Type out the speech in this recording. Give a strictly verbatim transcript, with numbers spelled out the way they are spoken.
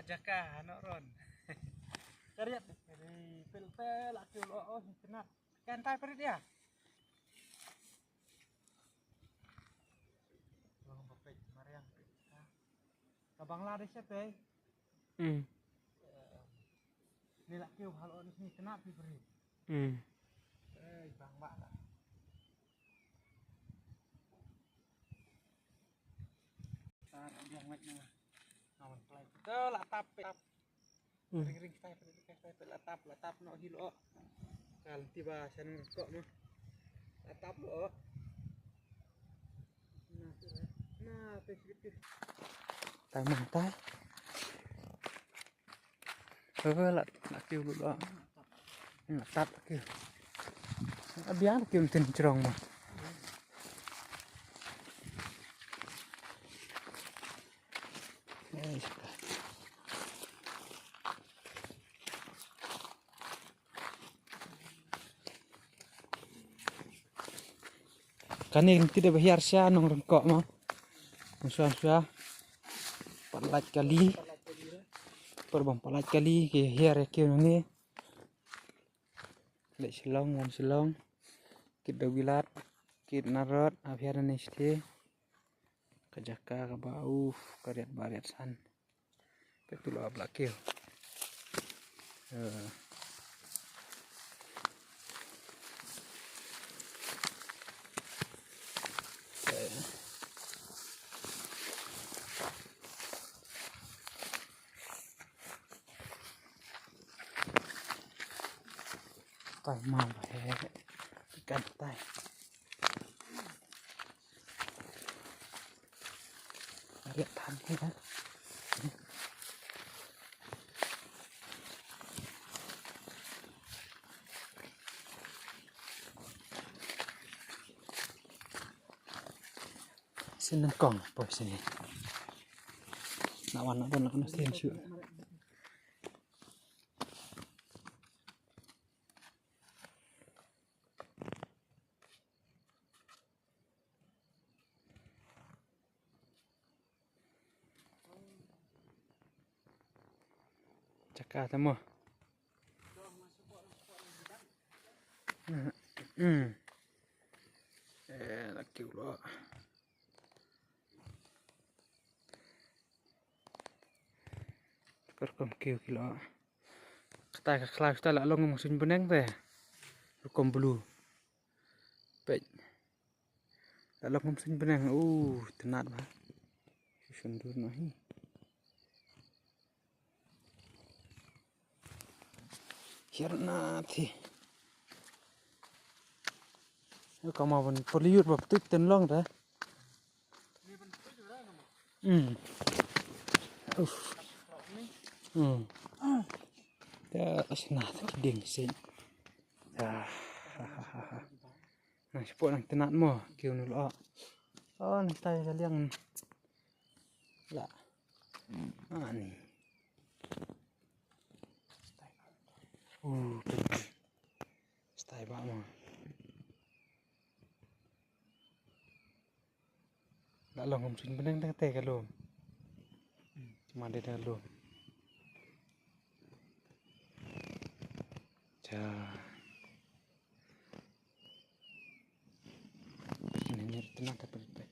Jaka, ano ron. Kariat. Ri, pel, pel, la kiew lo, oh, ni kena. Kan tai perit ya. Long bapet, mariang. Ka Bangladesh ya, pe. Hmm. Ni la kiew halo ni kena pi perit. Hmm. Eh, bang ba la. Tar biang wet na. Awan plai. Te la tap pe. Tap. Hmm. Ring ring tai pe, tai pe, la tap, la tap no hilo. Kal tiba san ko mo. La tap lo. Na, na pe sikit. Tai mang tai. Ơ, la, la kiew lut la. La tap la kiew. Abiang la kiew tin chrong ma. Kane kan ti da ba hiar sha nong rengkok ma. Shuwa shuwa. Palat kali. Perbang palat kali ki hiar ya kiew nane. Leh Shillong, wan Shillong. Kit da Wilat, kit Narot, ap hiar nane shatei. Ka jaka kaba uf, ka riat ba riat san. Pek tu lo ap la kiew. Eh. Eh. Tai ma ba he. Ikan tai. Riat than he ha. Sien nyngkong poi sini. Na wan na don na kena sien shu. Jaka te mo. Hmm. Eh, la kiew lo. Ka rukom kiew ki lo. Kata ka khlaw kata la long ngam suiñ bneng te. Rukom blue. Peit. La long ngam suiñ bneng. Uh, tnat ba. Shu shon dur noh hi. Hiar na thi. Ka ma ban pyrliut ba ptut ten long da. Hmm. Uf. Hmm. Ya, asna ta ki ding sih. Ya. Nang sipok nang tnat mo, kiew nu lo. Oh, nang tai ka liang. La. Ani. Uh, stai ba mo. La long ngam suiñ bneng da te ka lum. Ma de da lum. Cha. Ini nyari tenang ka pyrthei.